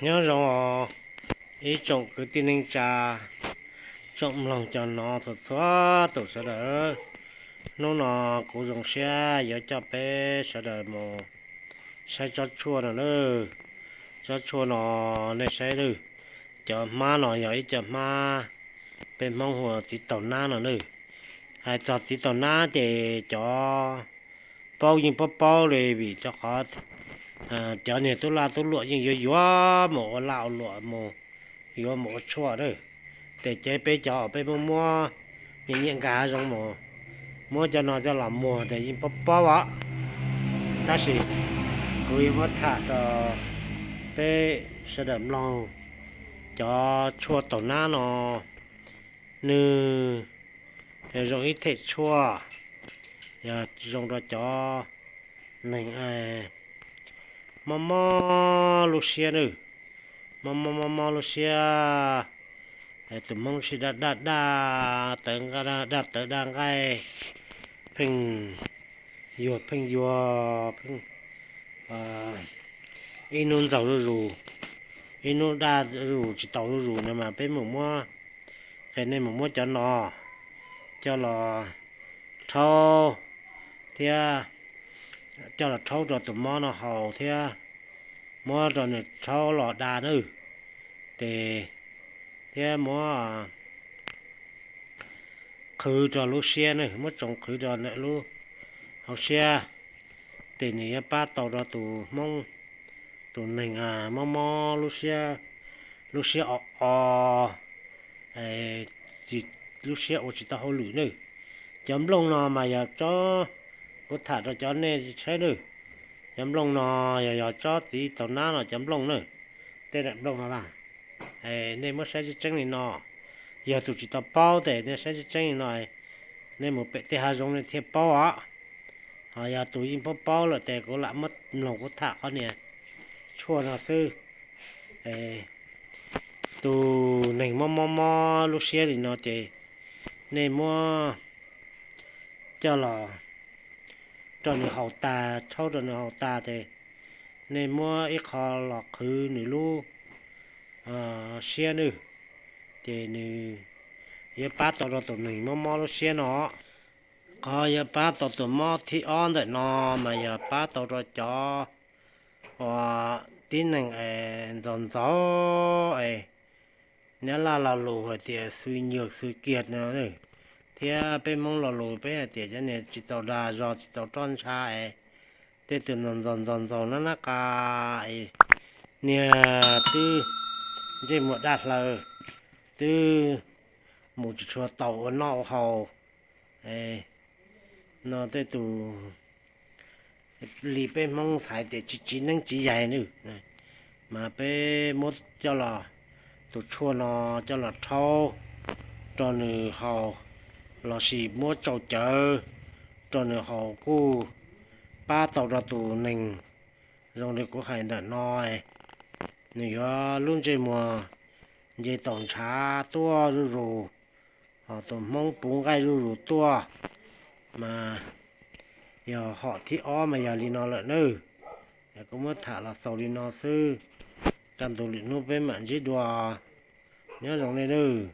Nyob zoo os, ib tsoom kwv tij neej tsa, tsoom mloog cov no txhua txhua tus sawv daws. Hnub no kuv zoo siab yuav coj peb sawv daws mus saib tsob tshuaj no na. Tsob tshuaj no nej saib lawm, cov hmab no yog ib co hmab peb Hmoob hu ua txiv taug nab no na. Hais txog txiv taug nab ces cov paub yeej paub paub li vim rau qhov cov niag tub laj tub luam yeej yuav yuav mus ua laj ua luam mus, yuav mus ua tshuaj na. Ces peb cov uas peb muab muab nyiam nyiam nkag hav zoov mus, muab cov no coj los muag ces yeej paub paub os. Tab sis kuv yuav muab tham rau peb sawv daws mloog, cov tshuaj taug nab no nws zoo ib them tshuaj, yog zoo rau cov neeg mob mob lub siab na, mob mob mob mob lub siab. Tus Hmoob sib daj daj daj tawv, daj tawv daj nqaij, pheej yuag pheej yuag, pheej ib hnub ntxaug zuj zus, ib hnub daj zuj zus tsis taus zuj zus no mas peb mus muab, qhia nej mus muab cov no coj los rhaub thiab, coj los rhaub rau tus mob no haus thiab, muab rau nws rhaub los da na. Ces thiab muab qhwv rau lub siab na, muab tsoos qhwv rau lub hauv siab, ces nws yuav pab tau rau tus Hmoob, tus neeg mob mob lub siab, lub siab o o, lub siab ua tsis tau hauj lwm na. Cov nplooj no mas yog tsob, kuv tham rau cov nej saib na, cov nplooj no yog, yog tsob txiv taug nab no cov nplooj na, tej daim nplooj no na. Nej muab saib tseeb tseeb li no, yog tus tsis tau paub ces nej saib tseeb tseeb li no, nej mus pem tej hav zoov nej thiaj paub os. Ho yog tus yeej paub paub lawm ces kuv lam muab mloog kuv tham qhov niag tshuaj no xwb. Tus neeg mob mob mob lub siab li no ces nej muab coj los rau nws haus tas, rhaub rau nws haus tas ces nej muab ib qho los qhwv nws lub siab na, ces nws yuav pab tau rau tus neeg mob mob lub siab no. Qhov yuav pab tau tus mob thib ob ntawm no mas yog pab tau rau cov uas tib neeg es ntxaug ntxaug es, nyab laj lo lus hais tias xui nhược xui kiệt no, thiab peb Hmoob lo lus peb hais tias cov niag tsis txaus dag zog tsis txaus roj ntsha es, tej tus ntxaug ntxaug ntxaug ntxaug nab nab qa es, niag twb ntsej muag daj hlaws, twb mus tsis tshua taus ua noj ua haus no, tej tus li peb Hmoob hais tias tsis tsiv neeb tsiv yaig na, mas peb muab coj los, tus tshuaj no coj los rhaub rau nws haus, lossis muab tsau cawv rau nws haus kuj pab tau rau tus neeg zoo li kuv hais ntawm no. Nws yuav lub ntsej muag nce taus ntshav tuaj zuj zus, ho tus Hmoob puv nqaij zuj zus tuaj, mas yog hom thib ob mas yog li no lawm nawb. Kuv muab tham los xaus li no xwb, kaj ntug lwm hnub peb mam ntsib dua, nyob zoo nej nawb.